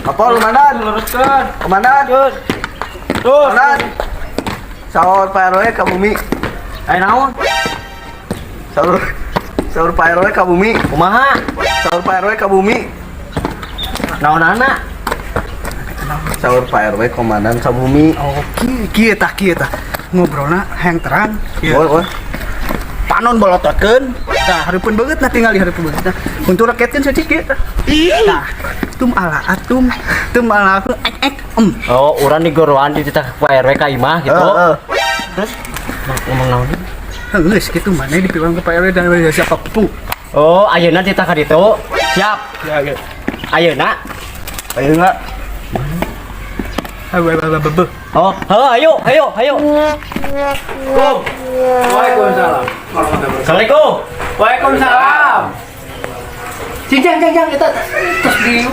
Apa, komandan? Luruskan. Komandan. Terus. Komandan. Saur Pak RW ka bumi. Ayo naon? Saur saur Pak RW ka bumi. Kumaha? Saur Pak RW ka bumi. Naonana? Saur Pak RW, komandan ka bumi. Oh, kieu kieu tah, kieu tah. Ngobrolna hayang terang. Kieu. Boleh, boleh. Panon bolototkeun. Tah, hareupeun beungeut nah, tinggal di hareupeun beungeut. Nah, untuk raketkeun saeutik kieu tah. Tah, tum ala atum, tum ala aku ek ek em. Oh, urang digoroan dititah ku Pak RW ka imah gitu. Heeh. Terus ngomong naon? Geus kitu maneh dipiwang ke Pak RW dan siapa pu. Oh, ayeuna titah ka ditu. Siap. Ya, gitu. Ayeuna. Ayo enggak? Ayo, ayo, ayo, ayo. Oh, heuh, ayo, ayo, ayo. Waalaikumsalam. Assalamualaikum. Waalaikumsalam. Cing, jang, jang, jang, kita terus di